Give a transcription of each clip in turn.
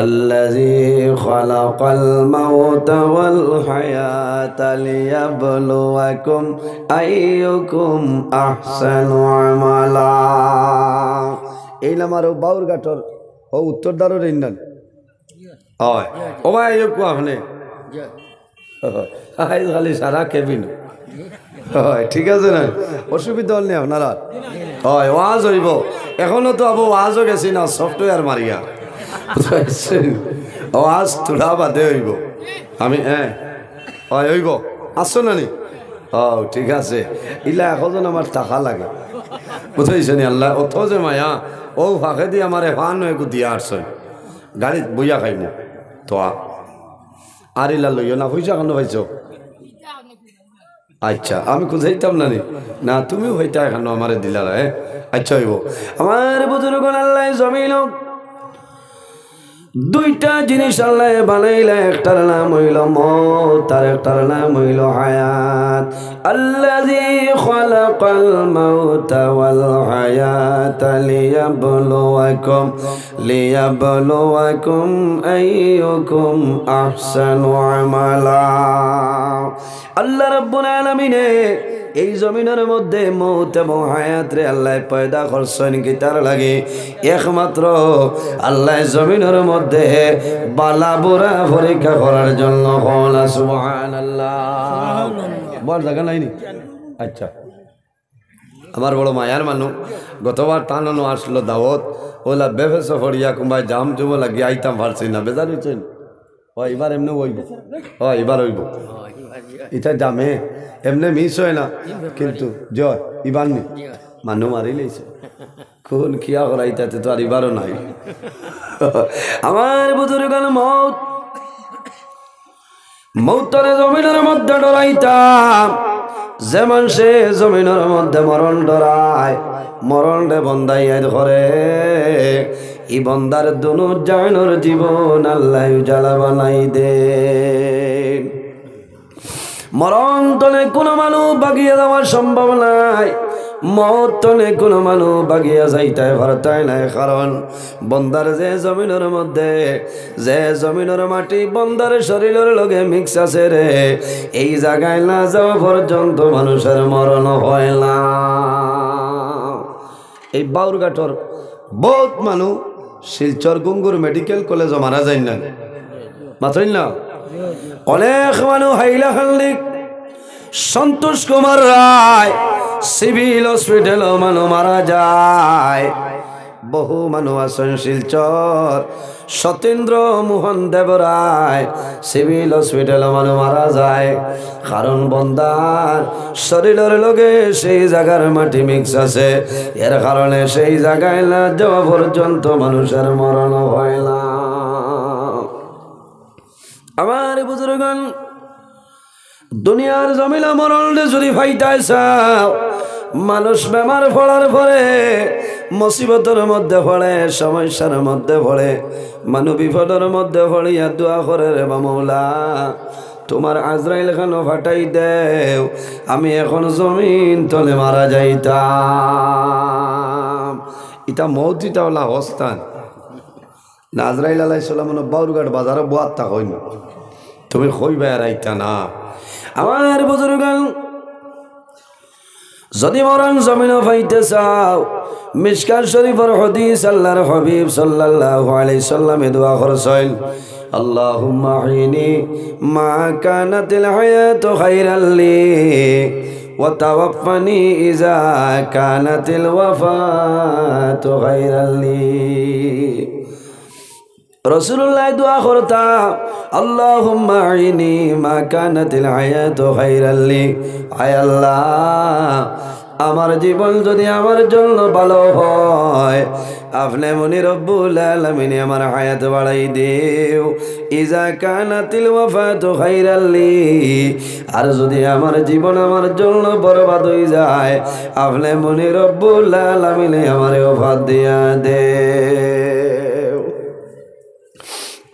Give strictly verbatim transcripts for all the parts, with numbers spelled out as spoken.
الذي خلق الموت والحياة ليبلوكم أيكم أحسن عملا। এই নামার ও বাউরঘাটর ও উত্তরদারর ইন্নান। অয়। ও ভাই, আইয়ুকুম আপনে। আইজ খালি সারা কেবিন। অয়, ঠিক আছে না? অসুবিধা অইল নি আপনারার? অয়, ওয়াজ অইবো। এখনো তো আবু ওয়াজও গেছি না, সফটওয়্যার মারিয়া। ওয়াজ থুড়া বাদে অইবো। আমি, হ্যাঁ। অয়, অইবো। আছো না নি? অয়, ঠিক আছে। ইলা একজন আমার টাকা লাগে। বুঝাইছে নি আল্লাহ? অত যে মায়া, ও ফাঁকেদি আমারে ফান অয় গু দিয়া আসছে। গাড়িত বইয়া খাইমু। তো আ-, আর ইলা লইও না, পয়সা কেনে পাইছো? আচ্ছা, আমি খুঁজাইতাম না নি? না, তুমিও হইতা এখানো আমারে দিলারা, হ্যাঁ? আচ্ছা, অইবো। আমার বুজুর্গ, আল্লায় জমিনো দুইটা জিনিস আল্লায় বানাইলা, একটার নাম অইলো মউত, আর একটার নাম অইলো হায়াত। الذي خلق الموت والحياة ليبلوكم، ليبلوكم أيكم أحسن عملا। আল্লাহ রাব্বুল আলামিনে এই জমিনর মধ্যে মউত এবং হায়াতরে আল্লায় পয়দা করছইন কিতার লাগি? একমাত্র আল্লায় জমিনর মধ্যে বালা বুরা পরীক্ষা করার জন্য। কওলা সুবহানাল্লাহ। বওয়ার জাগা নাই নি? আচ্ছা। আমার বড় মায়ার মানুষ, গতবার তান অনো আসলো দাওত, অউলা বেফেসো পড়িয়া কুনবায় জাম জুমো লাগি আইতাম পারছি না, বেজার অইছইন? অয়, ইবার এমনে অইবো। অয়, ইবার অইবো। ইটা জামে, এমনে মিস অয় না, কিন্তু জয়, ইবার নি। মানু মারিলাইছে। কুন কিয়া করাইতা, তে তো আর ইবারও নাই। আমার বুজুর্গান মউত, মউতরে জমিনর মধ্যে ডরাইতাম। যে মানষে জমিনর মধ্যে মরণ ডরায়, মরণরে বন্দা ইয়াদ করে, ই বন্দার দুনো জাহানর জীবন আল্লায় উজালা বানাই দেইন। মরণ তনে কুনু মানুষ ভাগিয়া যাওয়া সম্ভব নায়, মউত তনে কুনু মানুষ ভাগিয়া যাইতায় পারতায় নায়, কারণ বন্দার যে জমিনর মধ্যে, যে জমিনর মাটি বন্দার শরীলর লগে মিক্স আছে রে, এই জাগায় না যাওয়া পর্যন্ত মানুষর মরণ হয় না। এই বাউরঘাটর বউত মানুষ শিলচর গুঙ্গুর মেডিকেল কলেজো মারা যাইন না, মাতইন না? অনেক মানুষ হাইলাকান্দি, সন্তোষ কুমার রায় সিভিল হসপিটালো মানুষ মারা যায়। বহু মানুষ আছইন শিলচর, সতীন্দ্র মোহন দেবরায় সিভিল হসপিটালো মানুষ মারা যায়। কারণ বন্দার শরীলর লগে সেই জাগার মাটি মিক্স আছে, এর কারণে সেই জাগায় না যাওয়া পর্যন্ত মানুষর মরণ হয় না। আমার বুজুর্গান, দুনিয়ার জমিনো মরণরে যুদি পাইতায় চাও, মানুষ বেমার পড়ার পরে, মুসিবতর মধ্যে পড়ে, সমস্যার মধ্যে পড়ে, মানু বিপদর মধ্যে পড়িয়া দোয়া করে, রে বা মৌলা, তুমার আজরাইল খানো পাঠাই দেও, আমি এখন জমিন তনে মারা যাইতাম। ইতা মউত ইতা অলা অবস্থান। না, আজরাইল আলাইহিস সালাম অনো বাউরঘাট বাজারো বওয়াত থাকইন, তুমি কইবায় আর আইতা না। আমার বুজুর্গান, যুদি মরণ জমিনো পাইতে চাও, মিশকাত শরীফর হাদিস, আল্লার হাবিব সাল্লাল্লাহু আলাইহি সাল্লামে দোয়া করছইন, اللهم أحيني ما كانت الحياة خيرا لي وتوفني إذا كانت الوفاة خيرا لي। রাসুলুল্লায় দোয়া করতা, اللهم أحيني ما كانت الحياة خيرا لي। আয় আল্লাহ, আমার জীবন যুদি আমার জন্য ভালো হয়, আপনে মনে রব্বুল আলামিনে আমার হায়াত বাড়াই দেও। إذا كانت الوفاة خيرا لي। আর যুদি আমার জীবন আমার জন্য বরবাদ অই যায়, আপনে মনে রব্বুল আলামিনে আমারে ওফাত দিয়া দেও।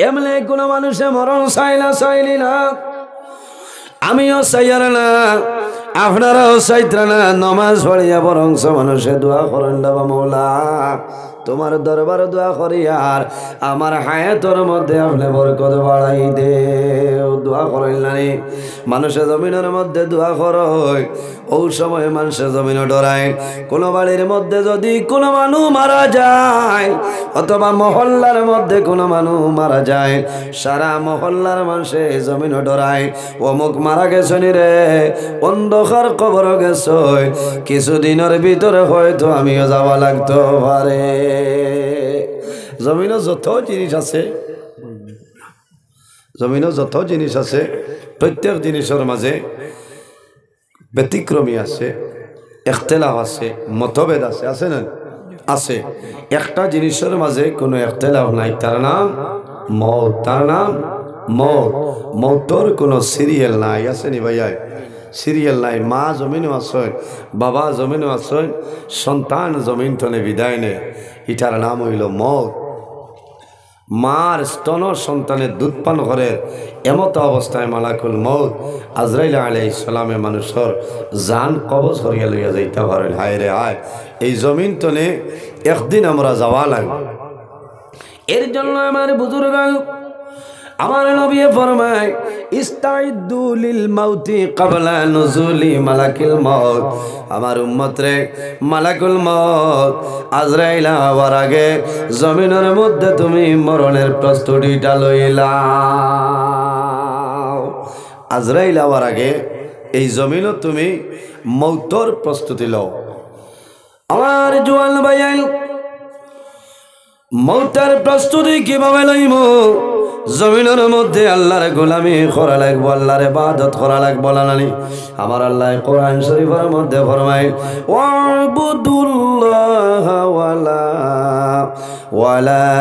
এমনে কুনু মানুষে মরণ চাইলা চাইলি না, আমিও চাইয়ার না, আপনারাও চাইতরা না। নমাজ পড়িয়া বরঞ্চ মানুষে দোয়া করইন, রে বা মৌলা, তুমার দরবার দোয়া করি আর আমার হায়াতর মধ্যে আপনে বরকত বাড়াই দেও। দোয়া করইন না নি? মানষে জমিনর মধ্যে দোয়া করইন, অউ সময় মানষে জমিনো ডরাইন। কুনু বাড়ির মধ্যে যুদি কুনু মানুষ মারা যায় অথবা মহল্লার মধ্যে কুনু মানুষ মারা যায়, সারা মহল্লার মানষে জমিনো ডরাইন, অমুক মারা গেছইন রে, অন্ধকার কবরো গেছইন, কিছুদিনর ভিতরে হয়তো আমিও যাওয়া লাগতো পারে। জমিনো যত জিনিস আছে, জমিনো যত জিনিস আছে, প্রত্যেক জিনিসর মাঝে ব্যতিক্রমী আছে, ইখতিলাফ আছে, মতভেদ আছে, আছে না? আছে। একটা জিনিসর মাঝে কুনু ইখতিলাফ নাই, তার নাম মউত, তার নাম মউত। মউতর কুনু সিরিয়াল নাই, আছে নি ভাইয়া? সিরিয়াল নাই। মা জমিনো আছইন, বাবা জমিনো আছইন, সন্তান জমিন তনে বিদায় নেয়, ইটার নাম অইলো মউত। মার স্তন সন্তানে দুধ পান করের, এমত অবস্থায় মালাকুল মউত আজরাইল আলাইহিস সালামে মানষর জান কবজ করিয়া লইয়া যাইতা পারইন। হায় রে হায়, এই জমিন তনে একদিন আমরা যাওয়া লাগবো। এর জন্য আমার বুজুর্গ, আমার নবী ফরমায়, "ইস্তাইদ্দু লিল মাউতি ক্বাবলা নুজুলি মালাকিল মউত।" আমার উম্মত রে, মালাকুল মউত আজরাইল আওয়ার আগে জমিনর মধ্যে তুমি মরণের প্রস্তুতিটা লইলাও। আজরাইল আওয়ার আগে এই জমিনো তুমি মউতর প্রস্তুতি লও। আমার জোয়ান ভাইয়াইন, মউতর প্রস্তুতি কিভাবে লইমু? জমিনর মধ্যে আল্লার গোলামি করা লাগবো, আল্লার ইবাদত করা লাগবো, না নানি? আমার আল্লায় কোরআন শরীফর মধ্যে ফরমাইল, "ওয়াবুদুল্লাহা ওয়ালা, ওয়ালা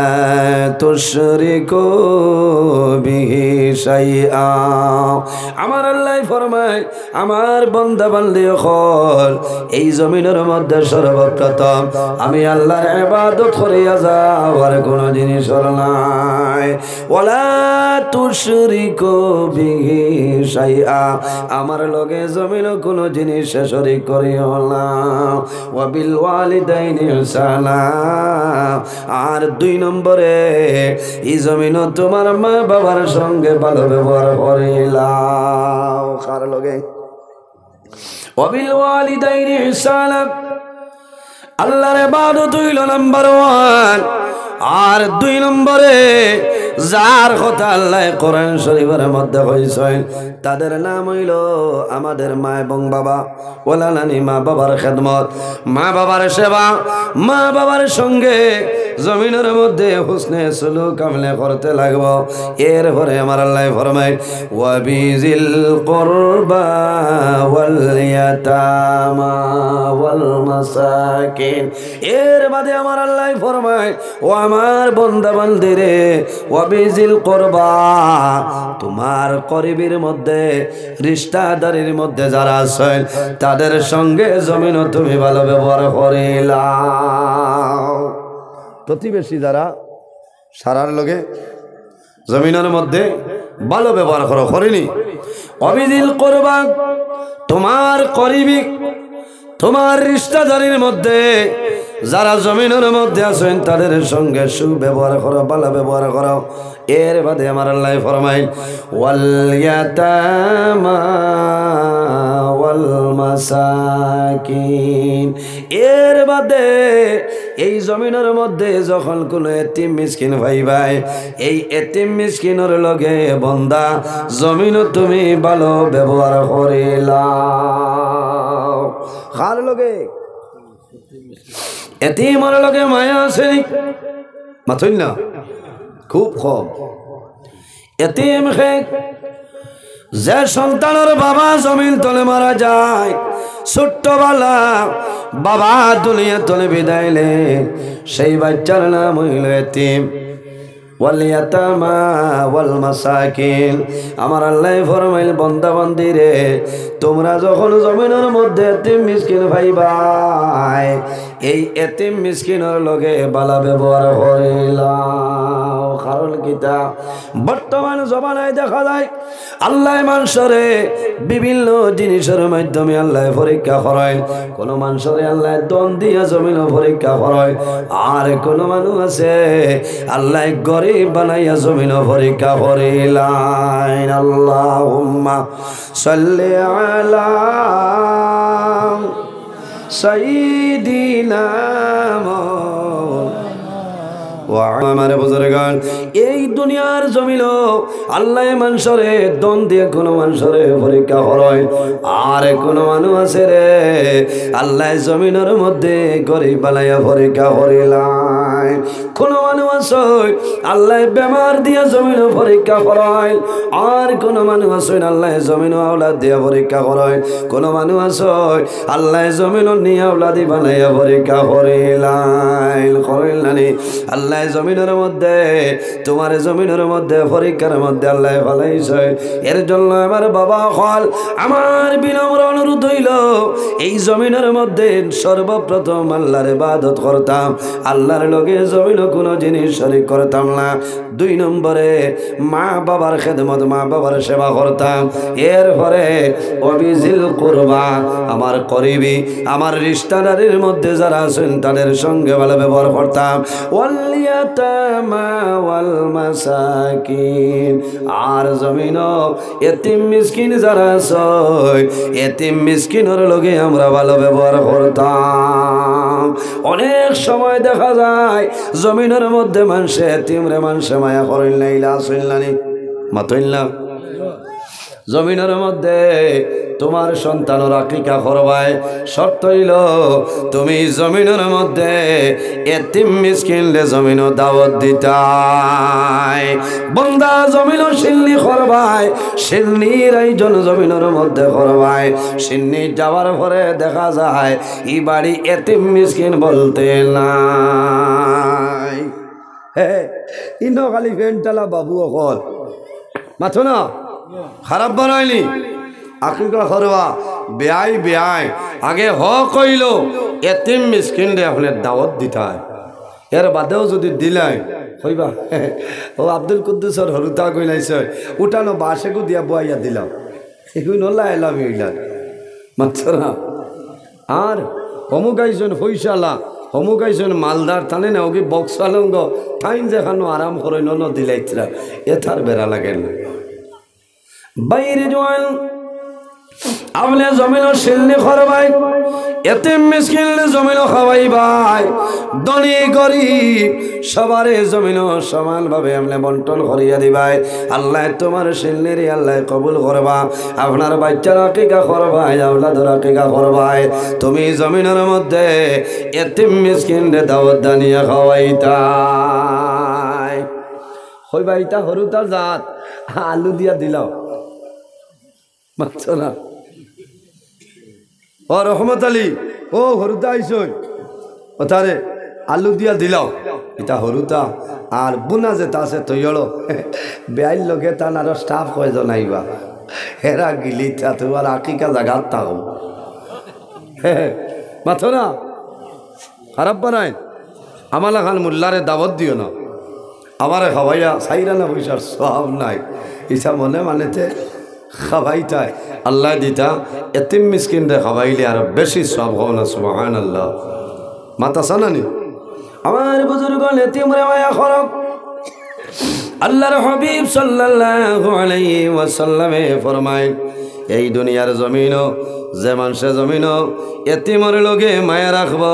তুশরিকু বিহি শাইআ।" আমার আল্লায় ফরমাইল, আমার বন্দা বান্দি অকল, এই জমিনর মধ্যে সর্বপ্রথম আমি আল্লার ইবাদত করিয়া যাও, আর কুনু জিনিসর নাই। ওয়ালা তুশরিকু বিহি শাইআ, আমার লগে জমিনো কুনু জিনিসে শরিক করিও না। ওয়াবিল ওয়ালিদাইনি ইহসানা, আর দুই নম্বরে ই জমিনো তুমার মা বাবার সঙ্গে ভালো ব্যবহার করিলাও। কার লগে? ওয়াবিল ওয়ালিদাইনি ইহসানা। আল্লার ইবাদত অইলো নাম্বার ওয়ান। আর দুই নম্বরে যার কথা আল্লায় কোরআন শরীফর মধ্যে কইছইন, তাদের নাম অইলো আমাদের মা এবং বাবা। ওলা নানি, মা বাবার খেদমত, মা বাবার সেবা, মা বাবার সঙ্গে জমিনর মধ্যে হুসনে সুলুক আমলে করতে লাগবো। এরপরে আমার আল্লায় ফরমাইন, "ওয়াবিজিল কুরবা ওয়াল ইয়াতামা ওয়াল মাসাকিন।" এর বাদে আমার আল্লায় ফরমাইন, ও আমার বন্দা বান্দিরে, ওয়াবিজিল কুরবা, তুমার করিবির মধ্যে, রিশতাদারির মধ্যে যারা আছইন, তাদের সঙ্গে জমিনো তুমি ভালো ব্যবহার করিলাও। প্রতিবেশী যারা, সারার লগে জমিনর মধ্যে ভালো ব্যবহার করো, করিনি? ওয়াবিজিল কুরবা, তুমার করিবি, তুমার রিশতাদারির মধ্যে যারা জমিনর মধ্যে আছইন, তাদের সঙ্গে সুব্যবহার করো, ভালো ব্যবহার করো। এর বাদে আমার আল্লায় ফরমাইন, "ওয়াল ইয়াতামা ওয়াল মাসাকিন।" এর বাদে এই জমিনর মধ্যে যখন কুনু এতিম মিসকিন পাইবায়, এই এতিম মিসকিনর লগে বন্দা জমিনো তুমি ভালো ব্যবহার করিলাও। কার লগে? এতিমর লগে মায়া আছে নি? মাতইন না, খুব কম। এতিম কে? যে সন্তানর বাবা জমিন তলে মারা যায়, ছোট্টবেলা বাবা দুনিয়া তলে বিদায় নেয়, সেই বাচ্চার নাম অইলো এতিম। ওয়াল ইয়াতামা ওয়াল মাসাকিন। আমার আল্লায় ফরমাইল, বন্দা বান্দিরে, তুমরা যখন জমিনর মধ্যে এতিম মিসকিন পাইবায়, এই এতিম মিসকিনর লগে ভালা ব্যবহার করিলাও। কারণ কিতা? বর্তমান জমানায় দেখা যায় আল্লায় মানষরে বিভিন্ন জিনিসর মাধ্যমে আল্লায় পরীক্ষা করইন। কোনো মানষরে আল্লায় ধন দিয়া জমিনো পরীক্ষা করইন, আর কোনো মানুষ আছে আল্লায় গরিব বানাইয়া জমিনো পরীক্ষা করিলাইন। আল্লাহুম্মা সাল্লি আলা সাইয়্যিদিনা মুহাম্মদ। ও আমার বুজুর্গান, এই দুনিয়ার জমিনো আল্লায় মানষরে ধন দিয়া কোনো মানষরে পরীক্ষা করইন, আর কোনো মানুষ আছে রে আল্লায় জমিনর মধ্যে গরিব বানাইয়া পরীক্ষা করিলাইন। কোনো মানুষ আছে আল্লায় বেমার দিয়া জমিনো পরীক্ষা করইন, আর কোনো মানুষ আছে আল্লায় জমিনো আওলাদ দিয়া পরীক্ষা করইন, কোনো মানুষ আছে আল্লায় জমিনো নি আওলাদি বানাইয়া পরীক্ষা করিলাইন, করিল না নি? আল্লায় জমিনর মধ্যে তুমারে জমিনর মধ্যে পরীক্ষার মধ্যে আল্লায় ফালাইছইন। এর জন্য আমার বাবা অকল, আমার বিনম্র অনুরোধ অইলো, এই জমিনর মধ্যে সর্বপ্রথম আল্লার ইবাদত করতাম, আল্লার লগে জমিনো কোনো জিনিস শরিক করতাম না। দুই নম্বরে মা বাবার খেদমত, মা বাবার সেবা করতাম। এরপরে ওয়াবিজিল কুরবা, আমার করিবি, আমার রিশতাদারির মধ্যে যারা আছইন তাদের সঙ্গে ভালো ব্যবহার করতাম। ওয়াল ইয়াতামা ওয়াল মাসাকিন, আর জমিনো এতিম মিসকিন যারা আছইন, এতিম মিসকিনর লগে আমরা ভালো ব্যবহার করতাম। অনেক সময় দেখা যায় জমিনর মধ্যে মানষে এতিমরে মানষে মায়া করইন না, ইলা আছইন না নি? মাতইন না। জমিনর মধ্যে তুমার সন্তানর আকিকা করবায়, শর্ত অইলো তুমি জমিনর মধ্যে এতিম মিসকিনরে জমিনো দাওয়াত দিতায়। বন্দা জমিনো শিন্নি করবায়, শিন্নির আয়োজন জমিনর মধ্যে করবায়। শিন্নি যাওয়ার পরে দেখা যায় ই বাড়ি এতিম মিসকিন বলতে নাই। হে, ইনো খালি ফেনটালা বাবু অকল। মাতো না? খারাপ বানাইনি? আকিকা করবা, বেয়াই বেয়াই। আগে হক অইলো, এতিম মিসকিনরে আপনে দাওয়াত দিতায়। এর বাদেও যুদি দিলাইন, কইবা, "ও আব্দুল কুদ্দুসর হুরুতা কইলাইছে, উঠানো বাঁশেগু দিয়া বওয়াইয়া দিলাম।" এগুন অলা এলামি অইলা। মাতো না? আর হমুক আইছইন পয়সাআলা, হমুক আইছইন মালদার, তানে না ওগি বক্সালঙ্গ, তাইন যেখানো আরাম করইন, অনো দিলাইতরা, এতার বেড়া লাগে না। বাইরে জোয়ান, আপনে জমিনো শিন্নি করবায়, এতিম মিসকিনরে জমিনো খাওয়াইবায়, ধনী গরিব সবারে জমিনো সমানভাবে আপনে বন্টন করিয়া দিবায়। আল্লায় তুমার শিন্নিরে আল্লায় কবুল করবা। আপনার বাইচ্চার আকিকা করবায়, আওলাদর আকিকা করবায়, তুমি জমিনর মধ্যে এতিম মিসকিনরে দাওয়াত দানিয়া খাওয়াইতায়। কইবা, "ইতা হুরুতার জাত, আলু দিয়া দিলাও।" মাতো না? ও রহমত আলী, ও হুরুতা আইছইন, অতারে আলু দিয়া দিলাও। ইতা হুরুতা আর বুনা যেতা আছে তৈয়ড়ো। বেয়াইর লগে তান আরো staff কয়জন আইবা। হেরা গিলিতা তুমার আকিকা জাগাত থাকো। মাতো না? খারাপ বানাইন? আমালা খান মোল্লারে দাওয়াত দিও না। আমারে খাওয়াইয়া চাইরানা পয়সার সওয়াব নাই। ইছা মনে মানেতে খাওয়াইতায়, আল্লায় দিতা, এতিম মিসকিনরে খাওয়াইলে আরো বেশি সওয়াব। কও না সুবহানাল্লাহ। মাত আছে না নি? আমার বুজুর্গ, এতিমরে মায়া করো। আল্লার হাবিব সাল্লাল্লাহু আলাইহি ওয়াসাল্লামে ফরমাইন, এই দুনিয়ার জমিনো যে মানষে জমিনো এতিমর লগে মায়া রাখবো,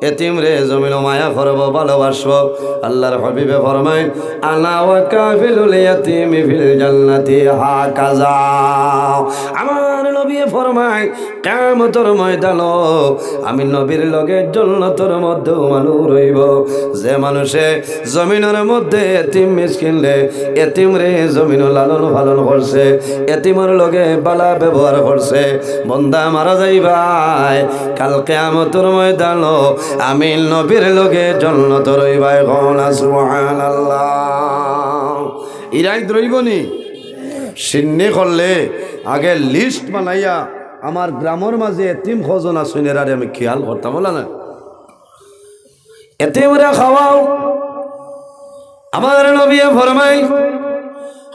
এতিমরে জমিনো মায়া করবো, ভালোবাসবো, আল্লার হাবিবে ফরমাইন, "আনা ওয়া কাফিলুল ইয়াতিমি ফিল জান্নাতি হাকাযা।" আমার নবীয়ে ফরমাইন, কিয়ামতর ময়দানো আমি নবীর লগে জন্নতর মধ্যে মানুষ রইবো। যে মানষে জমিনর মধ্যে এতিম মিসকিনরে, এতিমরে জমিনো লালন পালন করছে, এতিমর লগে ভালা ব্যবহার করছে, বন্দা মারা যাইবায়, কাল কিয়ামতর ময়দানো আমি নবীর লগে জন্নতো রইবায়। কও না সুবহানাল্লাহ। ইরাইত রইবো নি? শিন্নি করলে আগে list বানাইয়া আমার গ্রামর মাঝে এতিম কয়জন আছইন, এরারে আমি খিয়াল করতাম, অলা না? এতিমরে খাওয়াও, আমার নবী ফরমায়,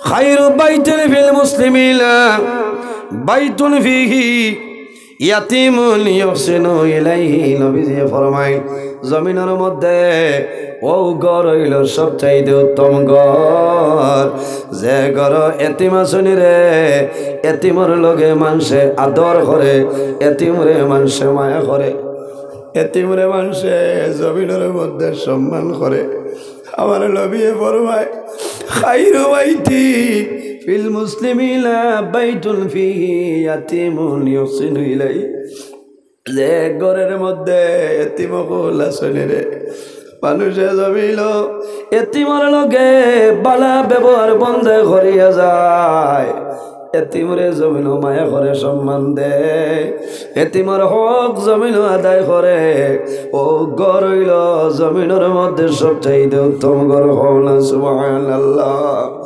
"খায়রু বাইতিন ফিল মুসলিমিনা বাইতুন ফিহি ইয়াতিমুন ইউহসিনু ইলাইহি।" নবীজি ফরমায়, জমিনর মধ্যে অউ ঘর অইলো সবচাইতে উত্তম ঘর, যে ঘরো এতিম আছইন রে, এতিমর লগে মানষে আদর করে, এতিমরে মানষে মায়া করে, এতিমরে মানষে জমিনর মধ্যে সম্মান করে। আমার নবীয়ে ফরমায়, "খায়রু বাইতি ফিল মুসলিমিনা বাইতুন ফিহি ইয়াতিমুন ইউহসিনু ইলাইহি।" যে ঘরর মধ্যে এতিম অকল আছইন রে, মানষে জমিনো এতিমর লগে ভালা ব্যবহার বন্দে করিয়া যায়, এতিমরে জমিনো মায়া করে, সম্মান দেয়, এতিমর হক জমিনো আদায় করে, অউ ঘর অইলো জমিনর মধ্যে সবচাইতে উত্তম ঘর। কও না সুবহানাল্লাহ।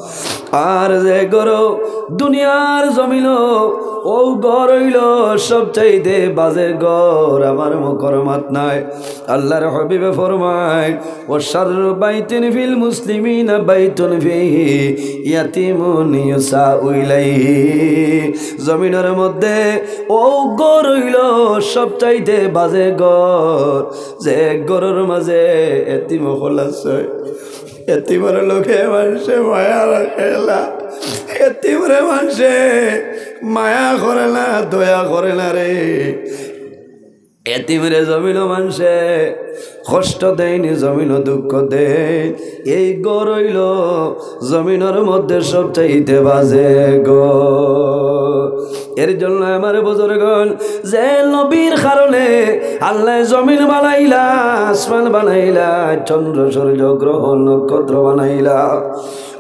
আর যে ঘরো দুনিয়ার জমিনো অউ ঘর অইলো সবচাইতে বাজে ঘর, আমার মুখর মাত নাই। আল্লাহর হাবিবে ফরমায়, "ওয়া শাররু বাইতিন ফিল মুসলিমিনা বাইতুন ফিহি ইয়াতিমুন ইউসাউ ইলাইহি।" জমিনর মধ্যে অউ ঘর অইলো সবচাইতে বাজে ঘর, যে ঘরর মাঝে এতিম অকল আছইন, এতিমর লগে মানষে মায়া রাখে না, এতিমরে মানষে মায়া করে না, দয়া করে না রে। এতিমরে জমিনো মানষে কষ্ট দেইন, জমিনো দুঃখ দেইন। এই ঘর অইলো জমিনর মধ্যে সবচাইতে বাজে ঘর। এর জন্য আমার বুজুর্গণ, যে নবীর কারণে আল্লায় জমিন বানাইলা, আসমান বানাইলা, চন্দ্র, সূর্য, গ্রহ, নক্ষত্র বানাইলা,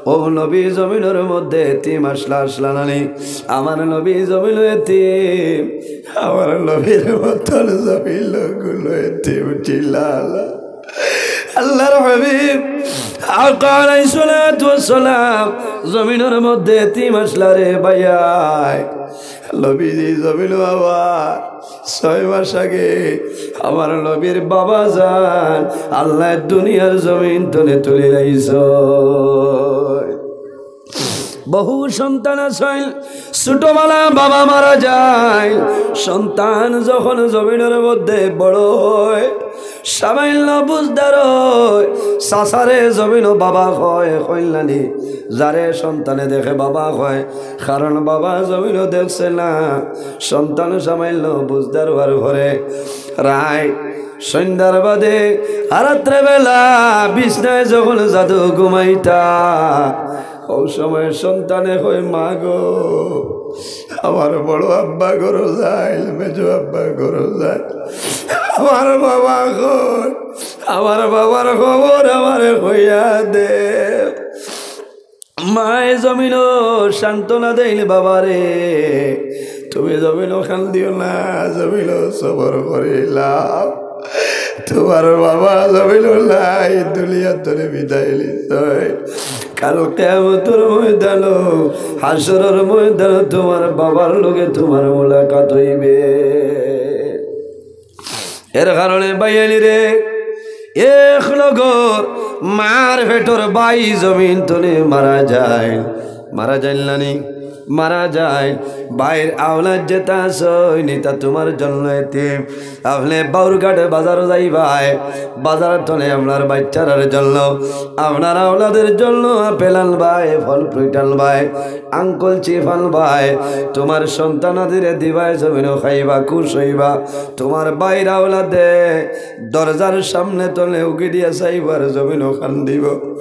অউ নবী জমিনর মধ্যে এতিম আছলা, আছলা না নি? আমার নবী জমিনো এতিম, আমার নবীর মতন জমিনো কুনু এতিম ছিলা না। আল্লাহর হাবিব আকা আলাইহিস সালাতু ওয়াস সালাম জমিনর মধ্যে এতিম আছলা রে ভাইয়াই। নবীজি জমিনো আবার ছয় মাস আগে আমার নবীর বাবা জান আল্লায় দুনিয়ার জমিন তনে তুলি লাইছইন। বহু সন্তান আছইন, ছোটবেলা বাবা মারা যায়, সন্তান যখন জমিনর মধ্যে বড় হয়, সামান্য বুঝদার হয়, চাচারে জমিনো বাবা কয়, কইন না নি? যারে সন্তানে দেখে বাবা কয়, কারণ বাবা জমিনো দেখছে না। সন্তান সামান্য বুঝদার হওয়ার পরে রাইত সন্ধ্যার বাদে আর রাত্রে বেলা বিছনায় যখন যাদু ঘুমাইতা, অউ সময় সন্তানে কয়, "মা গো, আমার বড় আব্বা ঘরো যাইল, মেজো আব্বা ঘরো যাইল, আমার বাবা কই, আমার বাবার খবর আমারে কইয়া দে।" মায়ে জমিনো সান্ত্বনা দেইন, "বাবারে, তুমি জমিনো কান্দিও না, জমিনো সবর করিলাও। তুমার বাবা জমিনো নাই, দুনিয়া তনে বিদায় নিছইন। কাল কিয়ামতর ময়দানো, হাশরর ময়দানো তুমার বাবার লগে তুমার মুলাকাত অইবে।" এর কারণে ভাইয়াইন রে, এক লগর মার পেটর ভাই জমিন তনে মারা যায়, মারা যায় না নি? মারা যায়। ভাইর আওলাদ যেতা আছইন, ইতা তুমার জন্য এতিম। আপনে বাউরঘাটে বাজারো যাইবায়, বাজার তনে আপনার বাইচ্চারার জন্য, আপনার আওলাদের জন্য আপেল আনবায়, ফল ফ্রুট আনবায়, আঙ্কুল চিপ আনবায়, তুমার সন্তানাদিরে দিবায়, জমিনো খাইবা, খুশ অইবা। তুমার ভাইর আওলাদে দরজার সামনে তনে উকি দিয়া চাইবার, জমিনো কান্দিবো,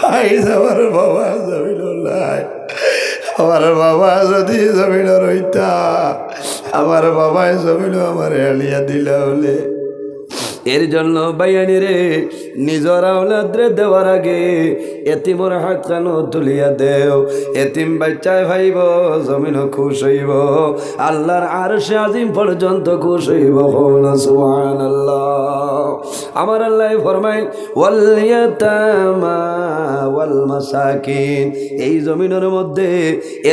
"আইজ আমার বাবা জমিনো নাই, আমার বাবা যুদি জমিনো রইতা, আমার বাবায় জমিনো আমারে আনিয়া দিলা অইলে।" এর জন্য ভাইয়াইন রে, নিজর আওলাদরে দেওয়ার আগে এতিমর হাতখানো তুলিয়া দেও। এতিম বাইচ্চায় পাইবো, জমিনো খুশ অইবো, আল্লার আরশে আজিম পর্যন্ত খুশ অইবো। কও না সুবহানাল্লাহ। আমার আল্লায় ফরমাইন, "ওয়াল ইয়াতামা" ওয়াল মাসাকিন, এই জমিনর মধ্যে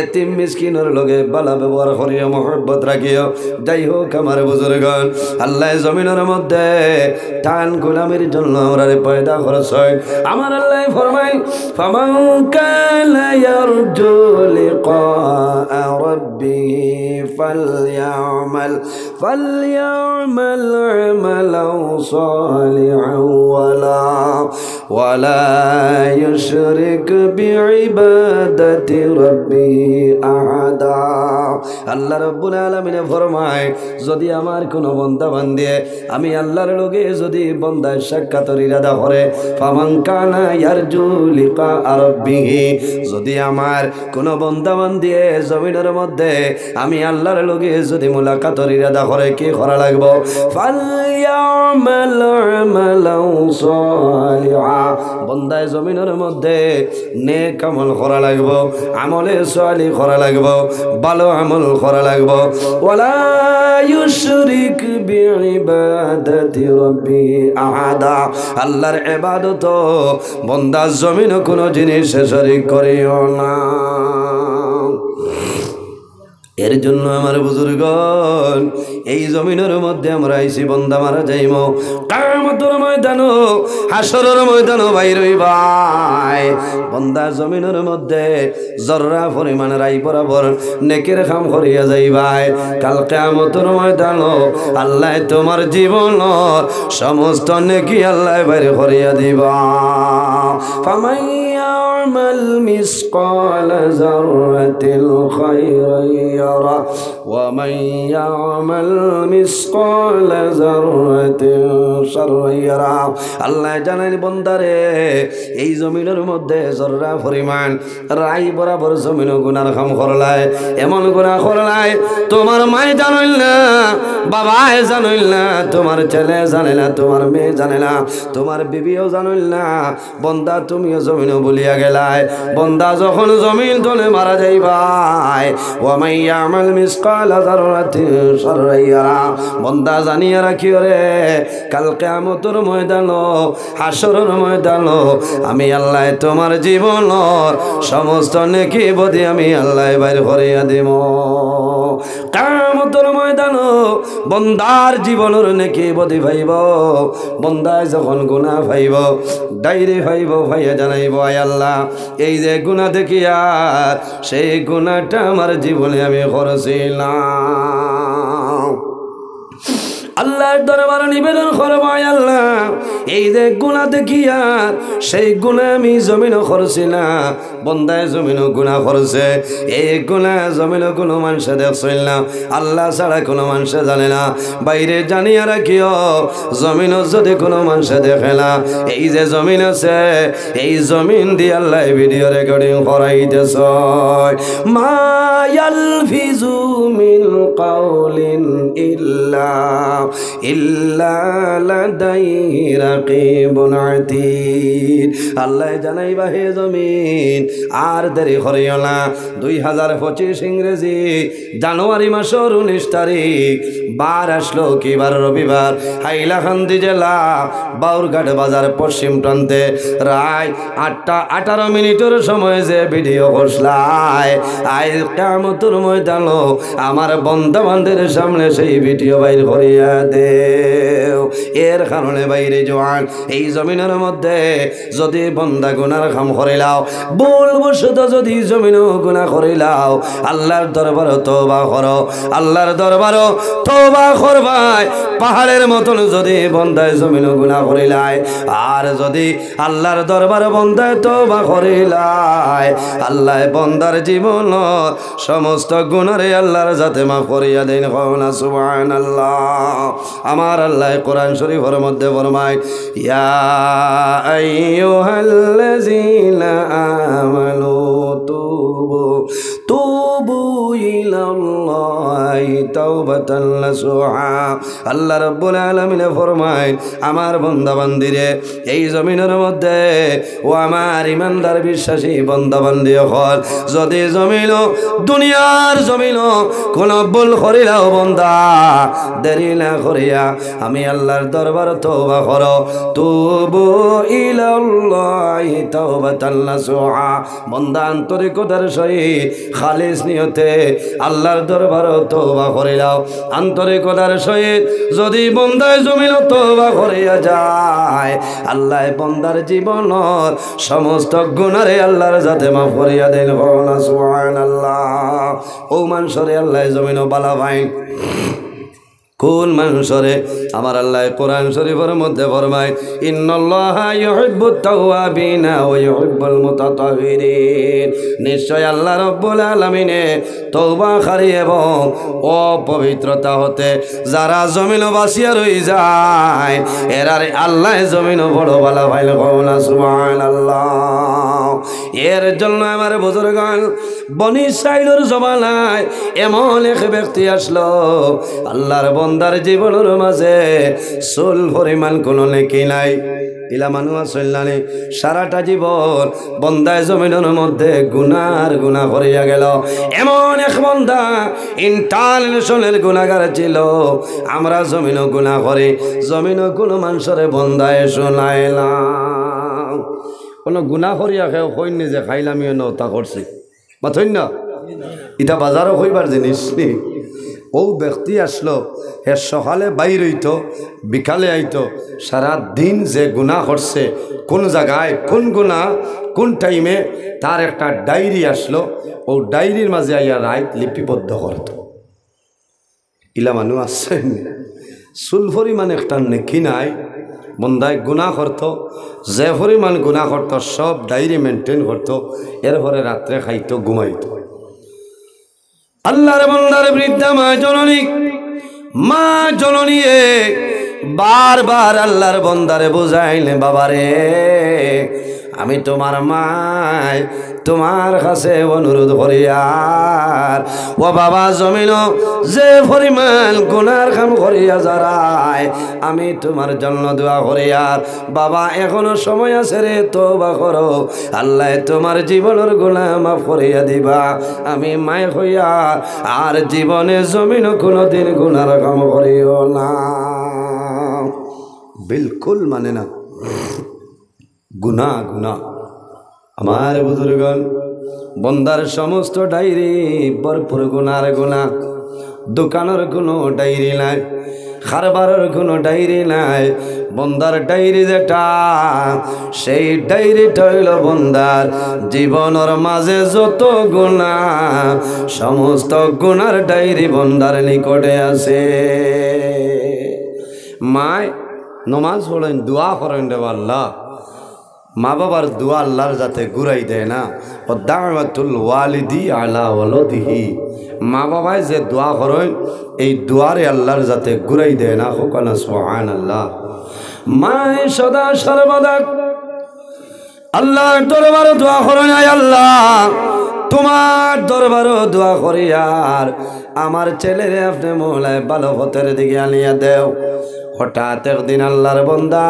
এতিম মিসকিনর লগে ভালা ব্যবহার করিও, মহব্বত রাখিও। যাই হোক আমার বুজুর্গন, আল্লায় জমিনর মধ্যে তান গোলামির জন্য আমরারে পয়দা করছইন। আমার আল্লায় ফরমাইন, ফামান কানা ইয়ারজু লিকা রাব্বিহি ফালইয়ামাল, ফালইয়ামাল আমালান সালিহান ওয়ালা, ওয়ালা ইউশরিক বিইবাদাতি রাব্বিহি আহাদা। আল্লাহ রাব্বুল আলামিনে ফরমায়, যদি আমার কোনো বন্দা বান্দিয়ে আমি আল্লাহর লগে যদি বন্দায় সাক্ষাতর ইরাদা করে, ফামান কানা ইয়ারজু লিকা রাব্বিহি, যদি আমার কোনো বন্দা বান্দিয়ে জমিনর মধ্যে আমি আল্লাহর লগে যদি মুলাকাতর ইরাদা করে, কি করা লাগবো? ফালইয়ামাল আমালান সালিহা, বন্দায় জমিনর মধ্যে নেক আমল করা লাগবো, আমলে সালিহ করা লাগবো, ভালো আমল করা লাগবো। ওয়ালা ইউশরিক বিইবাদাতি রাব্বিহি আহাদা, আল্লাহর ইবাদত বন্দা জমিনো কোনো জিনিসে শরিক করিও না। এর জন্য আমার বুজুর্গন, এই জমিনর মধ্যে আমরা আইছি, বন্দা মারা যাইমু। কিয়ামতর ময়দানো, হাশরর ময়দানো বাইর অইবায়। বন্দা জমিনর মধ্যে জর্রা পরিমাণ রাই বরাবর নেকির কাম করিয়া যাইবায়। কাল কিয়ামতর ময়দানো আল্লায় তোমার জীবনর সমস্ত নেকি আল্লায় বাইর করিয়া দিবা। ফামান ইয়ামাল মিসকালা যাররাতিন খায়রান ইয়ারা, ওয়া মান ইয়ামাল মিসকালা যাররাতিন শাররান ইয়ারা। আল্লায় জানাইন, বন্দারে, এই জমিনর মধ্যে জর্রা পরিমাণ রাই বরাবর জমিনো গুনার কাম করলায়, এমন গুনা করলায়, তোমার মায় জানইল না, বাবায় জানইল না, তোমার ছেলে জানে না, তোমার মেয়ে জানে না, তোমার বিবিও জানইল না। বন্দা, তুমিও জমিনো ভুলিয়া গেলায়। বন্দা যখন জমিন তলে মারা যাইবায়, ওয়া মান ইয়ামাল মিসকালা যাররাতিন শাররান ইয়ারা। বন্দা, জানিয়া রাখিও রে, কাল কিয়ামতর ময়দানো, হাশরর ময়দানো আমি আল্লায় তোমার জীবনর সমস্ত নেকি বদি আমি আল্লায় বাইর করিয়া দিমু। কিয়ামতর ময়দানো বন্দার জীবনর নেকি বদি পাইবো। বন্দায় যখন গুনা পাইবো, ডায়েরি পাইবো, পাইয়া জানাইবো, আয় আল্লাহ, এই যে গুনা দেখিয়ার, সেই গুনাটা আমার জীবনে আমি করছিলাম। আল্লাহর দরবারো নিবেদন করবো, আয় আল্লাহ, এই যে গুনা দেখিয়ার, সেই গুনা আমি জমিনো করছি না। বন্দায় জমিনো গুনা করছে, এই গুনা জমিনো কোনো মানষে দেখছইন না, আল্লাহ ছাড়া কোনো মানষে জানে না। বাইরে জানিয়া রাখিও, জমিনো যদি কোনো মানষে দেখে না, এই যে জমিন আছে, এই জমিন দি আল্লায় ভিডিও রেকর্ডিং করাইতেছে। মা ইয়ালফিজু মিন কাউলিন ইল্লা, ইল্লা লাদাইহি রাকিবুন আতীদ। আল্লায় জানাইবা, হে জমিন, আর দেরি করিও না। দুই হাজার পঁচিশ ইংরেজি জানুয়ারি মাসর উনিশ তারিখ, বার আসলো কি বার? রবিবার। হাইলাকান্দি জেলা, বাউরঘাট বাজার পশ্চিম প্রান্তে রাইত আটটা আঠারো মিনিটর সময় যে ভিডিও করছলায়, আইজ কিয়ামতর ময়দানো আমার বন্দা বান্দির সামনে সেই ভিডিও বাইর করিয়া দেও। এর কারণে বাইরে জোয়ান, এই জমিনর মধ্যে যদি বন্দা গুনার কাম করিলাও, ভুলবশত যদি জমিনো গুনা করিলাও, আল্লাহর দরবারো তওবা করো, আল্লাহর দরবারো তওবা করবায়। পাহাড়ের মতন যদি বন্দায় জমিনো গুনা করিলায়, আর যদি আল্লাহর দরবারো বন্দায় তওবা করিলায়, আল্লায় বন্দার জীবনর সমস্ত গুনারে আল্লাহর জাতে মাফ করিয়া দেইন। কও না সুবহানাল্লাহ। আমার আল্লায় কোরআন শরীফর মধ্যে ফরমায়, ইয়া আইয়ুহাল্লাযীনা আমানু তুবু, তুবু ইলাল্লাহি তাওবাতান নাসুহা। আল্লাহ রাব্বুল আলামিনে ফরমাইন, আমার বান্দা বান্দিরে, এই জমিনর মধ্যে, ও আমার ইমানদার বিশ্বাসী বান্দা বান্দি অকল, যদি জমিনো, দুনিয়ার জমিনো কোনো ভুল করিলাও বান্দা, দেরি না করিয়া আমি আল্লাহর দরবারো তওবা করো। তুবু ইলাল্লাহি তাওবাতান নাসুহা। বান্দা আন্তরিকতার সহিত খালিস নিয়তে আল্লাহর দরবারো তওবা করিলাও। আন্তরিকতার সহিত যদি বান্দায় জমিনো তওবা করিয়া যায়, আল্লায় বান্দার জীবনর সমস্ত গুনারে আল্লাহর জাতে মাফ করিয়া দেইন। কও না সুবহানাল্লাহ। অউ মানষরে আল্লায় জমিনো বালা পাইন। কোন মানষরে? আমার আল্লায় কোরআন শরীফর মধ্যে ফরমাইন, ইন্নাল্লাহা ইউহিব্বুত তাওয়াবিনা ওয়া ইউহিব্বুল মুতাতাহহিরিন। নিশ্চয় আল্লাহ রাব্বুল আলামিনে তওবাকারী এবং অপবিত্রতা হতে যারা জমিনো বাচিয়া রই যায়, এরারে আল্লায় জমিনো বড় বালা পাইন। কও না সুবহানাল্লাহ। এর জন্য আমার বুজুর্গান, বনি ইসরাইলর জমানায় এমন এক ব্যক্তি আছলো, আল্লাহর বান্দার জীবনর মাঝে চুল পরিমাণ কোনো নেকি নাই। ইলা মানুষ আছইন না নি? সারাটা জীবন বান্দায় জমিনর মধ্যে গুনার গুনা করিয়া গেল। এমন এক বান্দা ইন্টারন্যাশনাল গুনাগার ছিল। আমরা জমিনো গুনা করি, জমিনো কোনো মানষরে বান্দায় শুনায় না। কোনো গুনা করিয়া কেউ কইন নি যে খাইলাম ইয়ে নতা করছি। মাতইন না? ইটা বাজারো কইবার জিনিস নি। অউ ব্যক্তি আছলো, হে সকালে বাইর অইতো, বিকালে আইতো, সারা দিন যে গুনা করছে, কোন জাগায়, কোন গুনা, কোন টাইমে, তার একটা ডায়েরি আছলো, অউ ডায়েরির মাঝে আইয়া রাইত লিপিবদ্ধ করতো। ইলা মানুষ আছইন নি? চুল পরিমাণ একটা নেকি নাই, বান্দায় গুনা করতো, যে পরিমাণ গুনা করতো সব ডায়েরি মেইনটেইন করতো, এরপরে রাত্রে খাইতো, ঘুমাইতো। আল্লাহর বান্দার বৃদ্ধা মা জননী, মা জননীয়ে বারবার আল্লাহর বান্দারে বুঝাইন, বাবারে, আমি তুমার মায় তুমার কাছে অনুরোধ করিয়ার, ও বাবা, জমিনো যে পরিমাণ গুনার কাম করিয়া যারায়, আমি তুমার জন্য দোয়া করিয়ার, বাবা, এখনো সময় আছে রে, তওবা করো, আল্লায় তুমার জীবনর গুনা মাফ করিয়া দিবা। আমি মায় কইয়ার আর জীবনে জমিনো কোনোদিন গুনার কাম করিও না। বিলকুল মানে না। গুনা, গুনা। আমার বুজুর্গান, বান্দার সমস্ত ডায়েরি ভরপুর গুনার গুনা। দোকানর কোনো ডায়েরি নাই, কারবারর কোনো ডায়েরি নাই। বান্দার ডায়েরি যেটা, সেই ডায়েরিটা অইলো বান্দার জীবনর মাঝে যত গুনা, সমস্ত গুনার ডায়েরি বান্দার নিকটে আছে। মায় নমাজ পড়ইন, দোয়া করইন, রে আল্লাহ, মা বাবার দোয়া আল্লাহর জাতে ঘুরাই দেয় না। ও দাওয়াতুল ওয়ালিদি আলা ওয়ালাদিহি, মা বাবায় যে দোয়া করইন, এই দোয়ারে আল্লাহর জাতে ঘুরাই দেয় না। কও না সুবহানাল্লাহ। মায় সদা সর্বদা আল্লাহর দরবারো দোয়া করইন, আয় আল্লাহ, তুমার দরবারো দোয়া করিয়ার আমার ছেলেরে আপনে মওলায় ভালো পথর দিকে আনিয়া দেও। হঠাৎ একদিন আল্লাহর বান্দা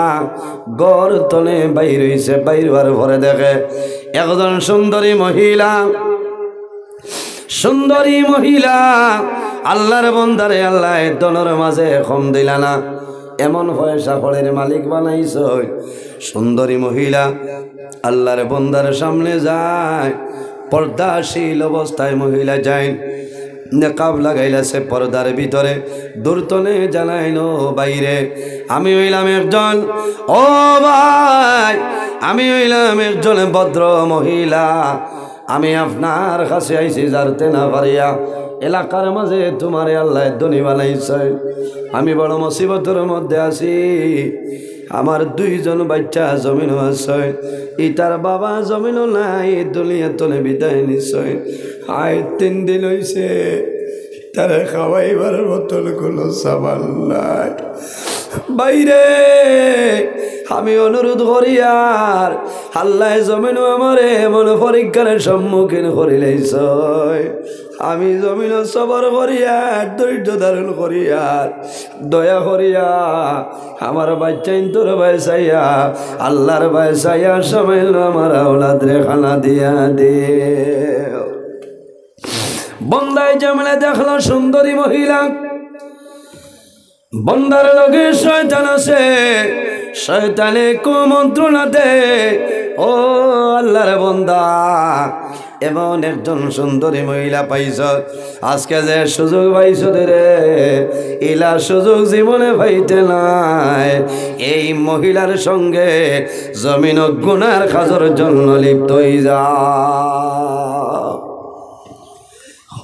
ঘর তনে বাইর অইছে, বাইর অওয়ার পরে দেখে একজন সুন্দরী মহিলা, সুন্দরী মহিলা, আল্লাহর বান্দারে আল্লায় ধনর মাঝে কম দিলা না, এমন পয়সা কড়ির মালিক বানাইছইন। সুন্দরী মহিলা আল্লাহর বান্দার সামনে যায়, পর্দাশীল অবস্থায় মহিলা যাইন, নেকাব লাগাইলাছে পর্দার ভিতরে, দূর তনে জানাইন, ও বাইরে, আমি অইলাম একজন, ও ভাই, আমি অইলাম একজন ভদ্র মহিলা, আমি আপনার কাছে আইছি জারতে না পারিয়া, এলাকার মাঝে তুমারে আল্লায় ধনী বানাইছে, আমি বড় মুসিবতর মধ্যে আছি। আমার দুইজন বাইচ্চা জমিনো আছে, ইতার বাবা জমিনো নাই, দুনিয়া তনে বিদায় নিছে। আইজ তিন দিন অইছে, তারে খাওয়াইবার মতন কোনো সামান নাই। বাইরে, আমি অনুরোধ করিয়ার, আল্লায় জমিনো আমারে এমন পরীক্ষার সম্মুখীন করিলাইছইন, আমি জমিনো সবর করিয়ার, ধৈর্য ধারণ করিয়ার, দয়া করিয়া আমার বাইচ্চাইন্তর বায় চাইয়া, আল্লার বায় চাইয়া, সামাইল্য আমার আওলাদরে খানা দিয়া দেও। বন্দায় যেমনে দেখলো সুন্দরী মহিলা, বন্দার লগে শয়তান আছে, শয়তানে কুমন্ত্রণা দেয়, "ও আল্লার বন্দা, এমন একজন সুন্দরী মহিলা পাইছস, আজকে যে সুযোগ পাইছস রে, ইলা সুযোগ জীবনে পাইতে নায়। এই মহিলার সঙ্গে জমিনো গুনার কাজর জন্য লিপ্ত অই যা।"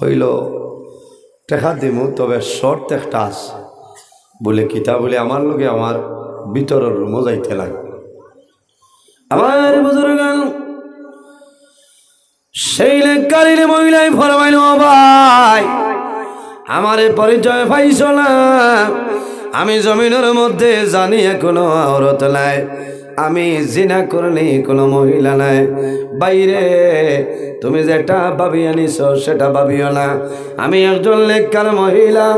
কইলো, "টেকা দিমু, তবে শর্ত একটা আছে।" বলে, "কিতা?" বলে, "আমার লগে আমার ভিতরর রুমো যাইতে লাগবো।" আমার বুজুর্গান, সেই নেককারিনী মহিলায় ফরমাইল, "ও ভাই, আমারে পরিচয় পাইছো না, আমি জমিনর মধ্যে জানি এখনো আওরত নাই, আমি জিনা করনি কোনো মহিলা নাই। বাইরে তুমি যেটা ভাবিয়া নিছো সেটা ভাবিও না, আমি একজন নেককার মহিলা।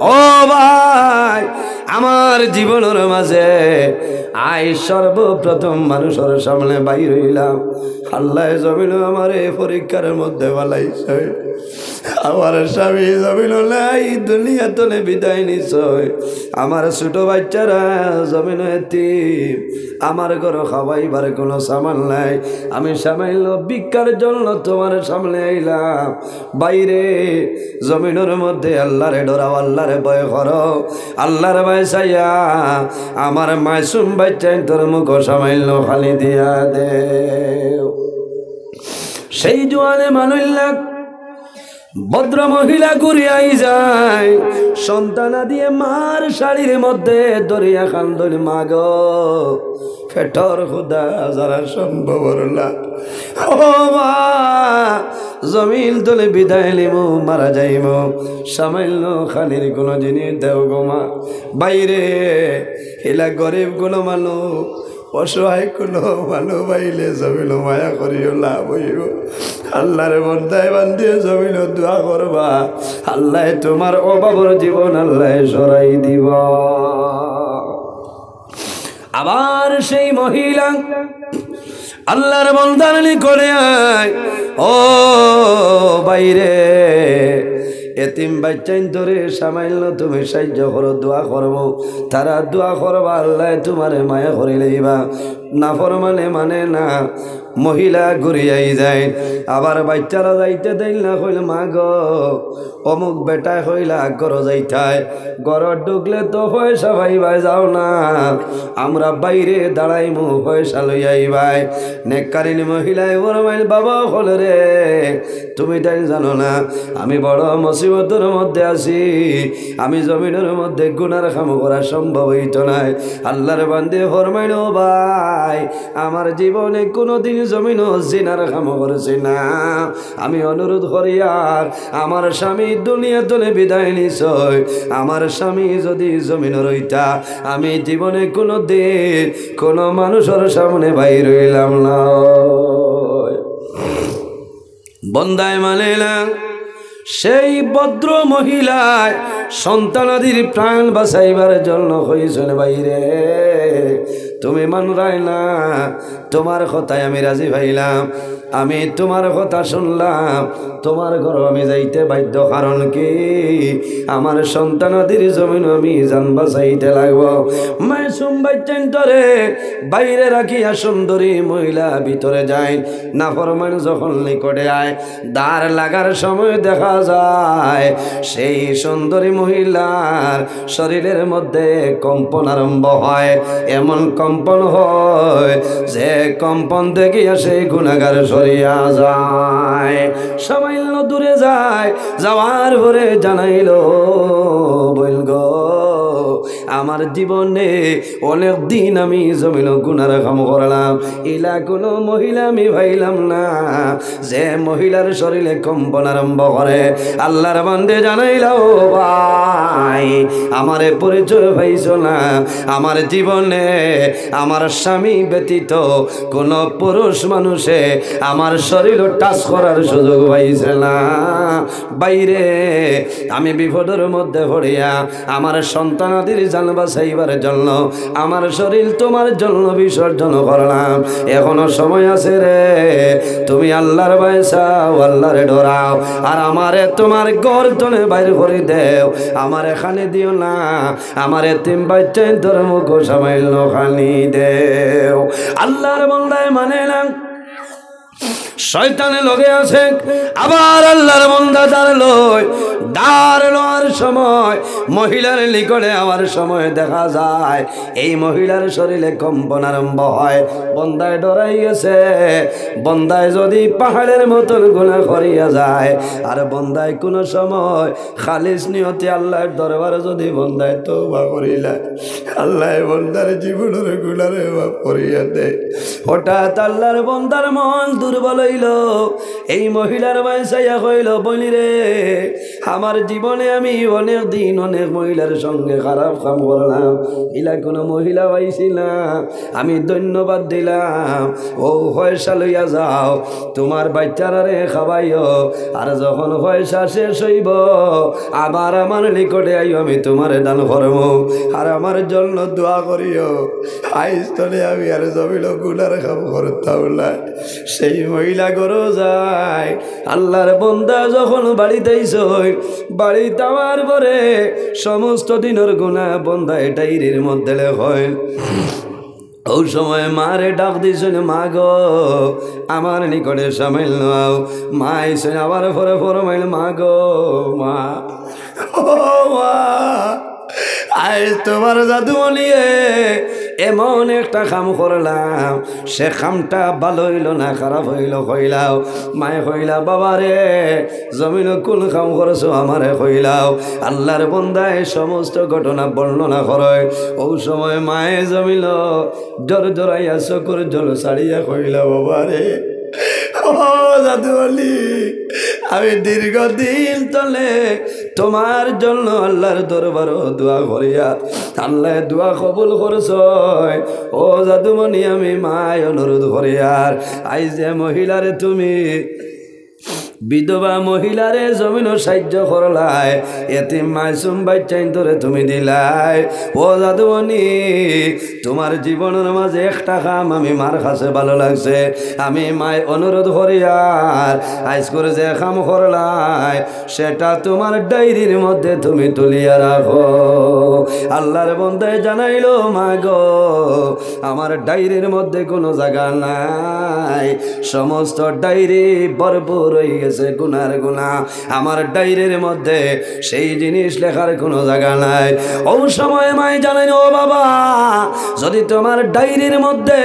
ও ভাই, আমার জীবনর মাঝে আই সর্বপ্রথম মানুষর সামনে বাইর অইলাম, আল্লায় জমিনো আমারে পরীক্ষার মধ্যে ফালাইছে।" আমার স্বামী জমিনো নাই, দুনিয়া তনে বিদায় নিছে। আমার ছোট বাচ্চারা জমিনো এতিম, আমার ঘরো খাওয়াইবার কোনো সামান নাই। আমি সামাইল্য ভিক্ষার জন্য তোমার সামনে আইলাম। বাইরে জমিনর মধ্যে আল্লারে ডরাও, আল্লারে ভয় করো, আল্লার ভয় চাইয়া আমার মাসুম বাচ্চাইন্তর মুখো সামাইল্য খানি দিয়া দেও। সেই জোয়ানে মানুল্লাহ ভদ্র মহিলা ঘুরিয়াই যায়, সন্তানাদিয়ে মার শাড়ির মধ্যে ধরিয়া কান্দইন, "মা গো, পেটর ক্ষুধা যারা সম্ভব অর না, ও মা, জমিন তনে বিদায় নিমু, মারা যাইমু, সামাইল্য খানির কোনো জিনিস দেও গো মা।" বাইরে, ইলা গরিব গুনমানুষ, অসহায় কোনো মানুষ পাইলে জমিনো মায়া করিও, লাভ অইবো। আল্লার বন্দায় বান্দিয়ে জমিনো দোয়া করবা, আল্লায় তোমার অভাবর জীবন আল্লায় সরাই দিবা। আবার সেই মহিলা আল্লার বন্দার নিকটে আয়, "ও বাইরে, এতিম বাচ্চাইন্তরে সামাইল্য তুমি সাহায্য করো, দোয়া করমু।" তারা দোয়া করবা, আল্লায় তোমারে মায়া করি লইবা। নাফরমানে মানে না, মহিলা ঘুরিয়াই যায়। আবার বাচ্চারা যাইতে দেইন না, কইল, "মা গো, অমুক বেটায় কইলা ঘরো যাইতায়, ঘরো ঢুকলে তো পয়সা পাইবায়, যাও না, আমরা বাইরে দাঁড়াইমু, পয়সা লই আইবায়।" নেককারিনী মহিলায় ফরমাইল, "বাবা অকলরে, তুমি তাইন জানো না, আমি বড় মুসিবতর মধ্যে আছি, আমি জমিনর মধ্যে গুনার কাম করা সম্ভব অইতো নায়।" আল্লার বান্দি ফরমাইল, "ও ভাই, আমার জীবনে কোনোদিন জমিনো জিনার কাম করছি না, আমি অনুরোধ করিয়ার, আমার স্বামী দুনিয়া তনে বিদায় নিছে, আমার স্বামী যদি জমিনো রইতা, আমি জীবনে কোনোদিন কোনো মানুষর সামনে বাইর অইলাম না।" বন্দায় মানে না, সেই ভদ্র মহিলায় সন্তানাদির প্রাণ বাঁচাইবার জন্য কইছইন, "বাইরে, তুমি মানরায় না, তোমার কথায় আমি রাজি পাইলাম, আমি তোমার কথা শুনলাম, তোমার ঘরো আমি যাইতে বাধ্য, কারণ কি, আমার সন্তানাদির জমিনো আমি জান বাঁচাইতে লাগবো।" মাসুম বাচ্চাইন্তরে বাইরে রাখিয়া সুন্দরী মহিলা ভিতরে যাইন। নাফরমান যখন নিকটে আয়, দাঁড় লাগার সময় দেখা যায় সেই সুন্দরী মহিলার শরীরের মধ্যে কম্পন আরম্ভ হয়। এমন কম্পন হয় যে কম্পন দেখিয়া সেই গুনাগার সরিয়া যায়। সামান্য দূরে যায়, যাওয়ার পরে জানাইল, "বইন গো, আমার জীবনে অনেক দিন আমি জমিনো গুনার কাম করলাম, ইলা কুনু মহিলা আমি পাইলাম না যে মহিলার শরীরে কম্পন আরম্ভ করে।" আল্লাহর বান্দে জানাইলা, "ও ভাই, আমারে পরিচয় পাইছো না, আমার জীবনে আমার স্বামী ব্যতীত কোনো পুরুষ মানুষে আমার শরীর টাচ করার সুযোগ পাইছে না।" বাইরে আমি বিপদর মধ্যে পড়িয়া আমার সন্তানাদির জান বাঁচাইবার জন্য আমার শরীর তোমার জন্য বিসর্জন করলাম। এখনো সময় আছে রে, তুমি আল্লাহর ভয় চাও, আল্লাহরে ডরাও, আর আমারে তোমার ঘর তনে বাইর করি দেও, আমার এখানে দিও না, আমার এতিম বাচ্চাইন্তর মুখো সামাইল খানি দেও। আল্লাহর বান্দায় মানে না, শয়তানে লগে আছে। আবার আল্লাহর বান্দা দাঁড় লয়, দাঁড় লওয়ার সময়, মহিলার নিকটে আওয়ার সময় দেখা যায় এই মহিলার শরীরে কম্পন আরম্ভ হয়। বন্দায় ডরাই গেছে। বন্দায় যদি পাহাড়ের মতন গুনাহ করিয়া যায়, আর বন্দায় কোনো সময় খালিস নিয়তে আল্লাহর দরবারে যদি বন্দায় তওবা করিলা, আল্লায় বন্দার জীবনর গুনারে মাফ করিয়া দেয়। হঠাৎ আল্লাহর বন্দার মন দুর্বল অইল। এই মহিলার বায় চাইয়া কইল, "বইন রে, আমার জীবনে আমি অনেক দিন অনেক মহিলার সঙ্গে খারাপ কাম করলাম, ইলা কোনো মহিলা পাইছি না, আমি ধন্যবাদ দিলাম, অউ পয়সা লইয়া যাও, তোমার বাচ্চারারে খাবাইও, আর যখন পয়সা শেষ অইব, আবার আমার নিকটে আইও, আমি তোমারে দান করমু, আর আমার জন্য দোয়া করিও।" আইজ তনে আমি আর জমিনো গুনার কাম করতাম না। সেই মহিলা ঘরো যায়। আল্লাহর বন্দা যখন বাড়িত আইছইন, বাড়িত আওয়ার পরে সমস্ত দিনর গুনাহ বন্দায় ডায়েরির মধ্যে লেখইন। অউ সময় মারে ডাক দিছইন, "মা গো, আমার নিকটে সামাইল অও।" মা আইছইন, আওয়ার পরে ফরমাইল, "মা গো, মা, ও মা, আইজ তোমার জাদুমণিয়ে এমন একটা কাম করলাম, সে কামটা ভালা অইল না খারাপ অইল, কইলাও।" মায়ে কইলা, "বাবা রে, জমিনো কোন কাম করছো আমারে কইলাও।" আল্লাহর বন্দায় সমস্ত ঘটনা বর্ণনা করইন। অউ সময় মায়ে জমিনো জরজরাইয়া চকুর জল ছাড়িয়া কইলা, "বাবা রে, ও জাদুমণি, আমি দীর্ঘদিন তনে তোমার জন্য আল্লাহর দরবারো দোয়া করিয়ার, আল্লায় দোয়া কবুল করছইন। ও জাদুমণি, আমি মায় অনুরোধ করিয়ার, আইজ যে মহিলারে তুমি বিধবা মহিলারে জমিনো সাহায্য করলায়, এতিম মাসুম বাচ্চাইন্তরে তুমি দিলায়। ও জাদুমণি, তোমার জীবনর মাঝে একটা কাম আমি মার কাছে ভালা লাগছে। আমি মায় অনুরোধ করিয়ার, আইজকুর যে কাম করলায়, সেটা তোমার ডায়েরির মধ্যে তুমি তুলিয়া রাখো।" আল্লাহর বন্দায় জানাইল, "মা গো, আমার ডায়েরির মধ্যে কোনো জাগা নাই, সমস্ত ডায়েরি ভরপুর অইগেছে গুনার গুনা, আমার ডায়েরির মধ্যে সেই জিনিস লেখার কোনো জাগা নাই।" অউ সময় মায় জানাইন, "ও বাবা, যদি তোমার ডায়েরির মধ্যে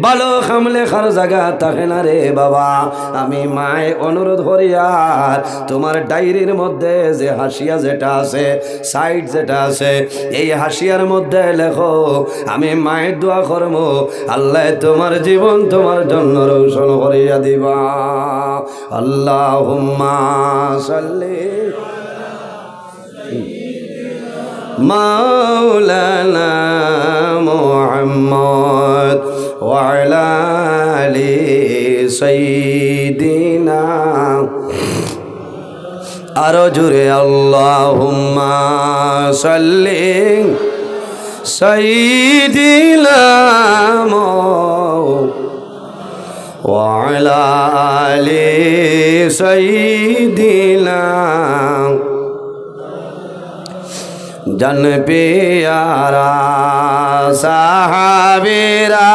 ভালা কাম লেখার জাগা থাকে না রে বাবা, আমি মায় অনুরোধ করিয়ার তোমার ডায়েরির মধ্যে যে হাশিয়া যেটা আছে, সাইড যেটা আছে, এই হাশিয়ার মধ্যে লেখো, আমি মায় দোয়া করমু, আল্লায় তোমার জীবন তোমার জন্য রোশন করিয়া দিবা।" আল্লাহুম্মা সাল্লি মাওলানা মুহাম্মদ ওয়া আলা আলি সাইয়্যিদিনা। আরো জোরে, আল্লাহুম্মা সাল্লি সাইয়্যিদিনা ওয়া আলা আলি সাইয়্যিদিনা। জান পিয়ারা সাহাবীরা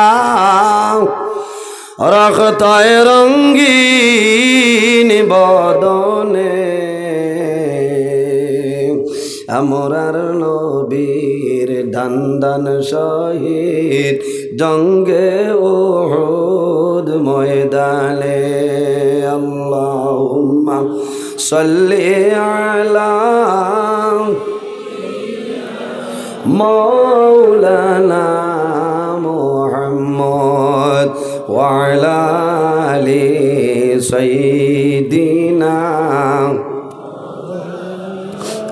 রক্তে রঙিন বদনে, আমরার নবীর দান দান শহীদ জঙ্গে উহুদ ময়দানে। আল্লাহুম্মা সাল্লি আলা مولانا محمد وعلى آل سيدنا।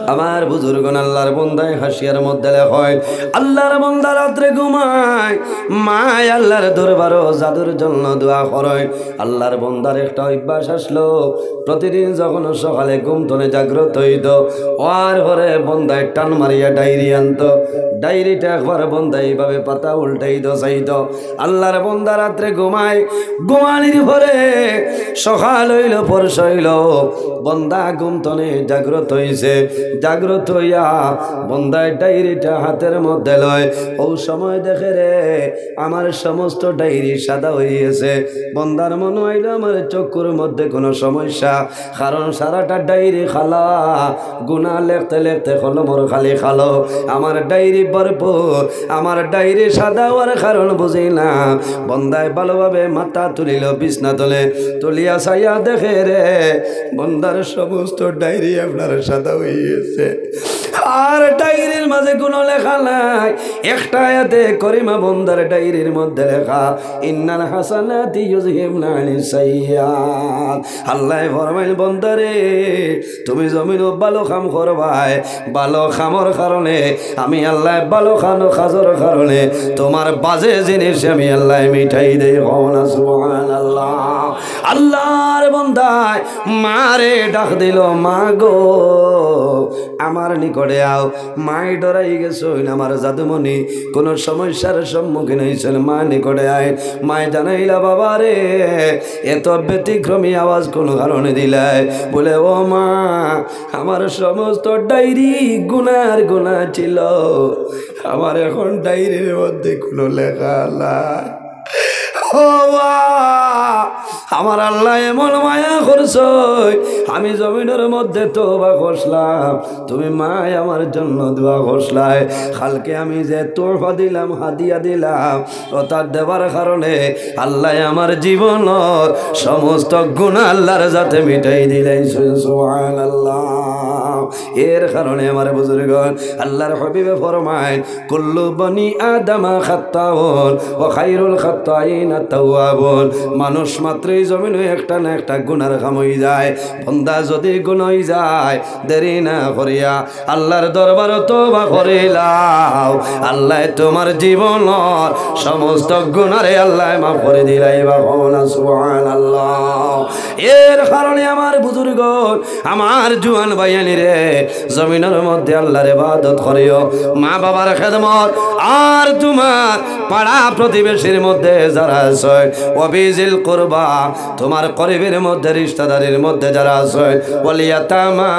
আমার বুজুর্গন, আল্লার বন্দায় হাশিয়ার মধ্যে লেখইন, আল্লার বন্দা রাত্রে ঘুমায়, মায় আল্লার দরবারো জাদুর জন্য দোয়া করইন। আল্লার বন্দার একটা অভ্যাস আছলো, প্রতিদিন যখন সকালে ঘুম তনে জাগ্রত অইতো, অওয়ার পরে বন্দায় টান মারিয়া ডায়েরি আনতো, ডায়েরিটা একবার বন্দায় ইভাবে পাতা উল্টাইতো চাইতো। আল্লার বন্দা রাত্রে ঘুমায়, ঘুমানির পরে সকাল অইলো, ফর্সা অইলো, বন্দা ঘুম তনে জাগ্রত অইছে, জাগ্রত অইয়া বন্দায় ডায়েরিটা হাতের মধ্যে লয়, অউ সময় দেখেরে আমার সমস্ত ডায়েরি সাদা অইগেছে। বন্দার মনো অইলো আমার চক্ষুর মধ্যে কুনু সমস্যা, কারণ সারাটা ডায়েরি কালা, গুনা লেখতে লেখতে কলমর খালি কালো। আমার ডায়েরি ভরপুর, আমার ডায়েরি সাদা অওয়ার কারণ বুঝি না। বন্দায় ভালোভাবে মাথা তুলিলো বিছনা তলে, তুলিয়া চাইয়া দেখেরে বন্দার সমস্ত ডায়েরি আপনার সাদা অইগেছে। আর ডায়েরির মাঝে কুনু লেখা নাই। একটা আয়াতে করিমা বন্দার ডায়েরির মধ্যে লেখা, "ইন্নাল হাসানাতি ইউযহিবনা আনিস সাইয়্যাত।" আল্লায় ফরমাইন, "বন্দারে, তুমি জমিনো ভালো কাম করবায়, ভালো কামর কারণে আমি আল্লায়, ভালো কাম কাজর কারণে তুমার বাজে জিনিস আমি আল্লায় মিটাই দেই।" কও না সুবহানাল্লাহ। আল্লার বন্দায় মারে ডাক দিলো, "মা গো, আমার নিকটে আও।" মায় ডরাই গেছইন, আমার জাদুমণি কুনু সমস্যার সম্মুখীন অইছইন, মা নিকটে আইন। মায় জানাইলা, "বাবারে, এত ব্যতিক্রমী আওয়াজ কুন কারণে দিলায়?" বলে, "ও মা, আমার সমস্ত ডায়েরি গুনার গুনা ছিল, আমার এখন ডায়েরির মধ্যে কুনু লেখা নাই।" ও মা, আমার আল্লায় এমন মায়া করছইন, আমি জমিনর মধ্যে তওবা করছলাম, তুমি মায় আমার জন্য দোয়া করছলায়, কালকে আমি যে তোহফা দিলাম, হাদিয়া দিলাম, অতা দেবার কারণে আল্লায় আমার জীবনর সমস্ত গুনা আল্লার যাতে মিটাই দিলাইছইন। সুবহানাল্লাহ। এর কারণে আমার বুজুর্গন, আল্লার হাবিবে ফরমাইন, "কুল্লু বনি আদামা খাত্তাউন ওয়া খাইরুল খাত্তাইনা তাওয়াবুন।" মানুষ মাত্রই জমিনো একটা না একটা গুনার কাম অইযায়। বন্দা যুদি গুনা অইযায়, দেরি না করিয়া আল্লার দরবারো তওবা করিলাও, আল্লায় তুমার জীবনর সমস্ত গুনারে আল্লায় মাফ করি দিলাইবা। কও না সুবহানাল্লাহ। এর কারণে আমার বুজুর্গন, আমার জুয়ান ভাইয়াইনরে, জমিনর মধ্যে আল্লার ইবাদত করিও, মা বাবার খেদমত, আর তুমার পাড়া প্রতিবেশীর মধ্যে যারা আছইন, ওয়াবিজিল কুরবা, তুমার করিবর মধ্যে, রিশতাদারির মধ্যে যারা আছইন, ওয়াল ইয়াতামা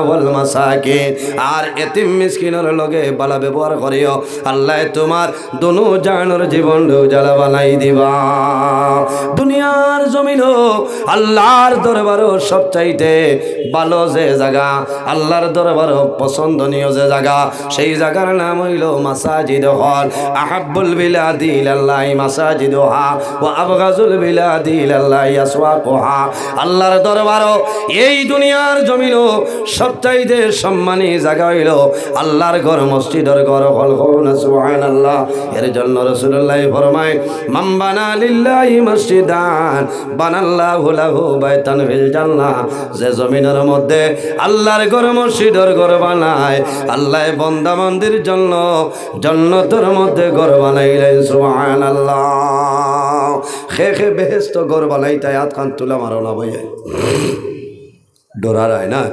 ওয়াল মাসাকিন, আর এতিম মিসকিনর লগে ভালা ব্যবহার করিও। আল্লায় তুমার দুনো জাহানর জীবনরে উজালা বানাই দিবা। দুনিয়ার জমিনো আল্লার দরবারো সবচাইতে ভালো যে জাগা, আল্লার দরবারো পছন্দনীয় যে জাগা, সেই জাগার নাম অইলো মাসাজিদ অকল। আহাব্বুল বিলাদি ইলাল্লাহি মাসাজিদুহা ওয়া আবগাজুল বিলাদি ইলাল্লাহি আসওয়াকুহা। আল্লার দরবারো, এই দুনিয়ার জমিনো সবচাইতে সম্মানী জাগা অইলো আল্লার ঘর, মসজিদর ঘর অকল। কও না সুবহানাল্লাহ। এর জন্য রাসুলুল্লায় ফরমাইন, "মান বানা লিল্লাহি মসজিদান বানাল্লাহু লাহু বাইতান ফিল জান্নাহ।" যে জমিনর মধ্যে আল্লার ঘর, মসজিদর ঘর বানায়, আল্লায় বন্দা বান্দির জন্য জন্নতর মধ্যে ঘর বানাইলাইন। সুবহানাল্লাহ। কে কে বেহেস্তো ঘর বানাইতায়, আতখান তুলা মারো না ভাইয়াইন। ডরারায় না?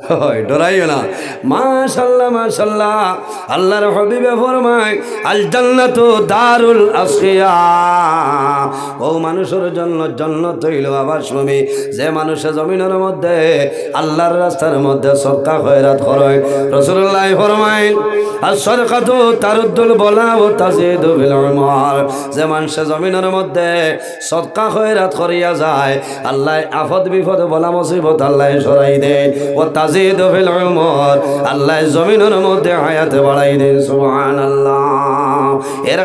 অয়, ডরাইও না। মাশাআল্লাহ, মাশাআল্লাহ। আল্লার হাবিবে ফরমাইন, "আল জান্নাতু দারুল আশকিয়া।" অউ মানুষর জন্য জন্নত অইলো আবাসভূমি, যে মানুষে জমিনর মধ্যে আল্লার রাস্তার মধ্যে সদকা খয়রাত করইন। রাসুলুল্লায় ফরমাইন, "আস সদকাতু তারুদ্দুল বালা ওয়া তাজিদু ফিল উমর।" যে মানষে জমিনর মধ্যে সদকা খয়রাত করিয়া যায়, আল্লায় আফদ বিপদ বালা মুসিবত আল্লায় সরাই দেইন। ওয়া তাজিদু ফিল উমর, আল্লায় জমিনর মধ্যে হায়াত বাড়াই দেইন। সুবহানাল্লাহ। এর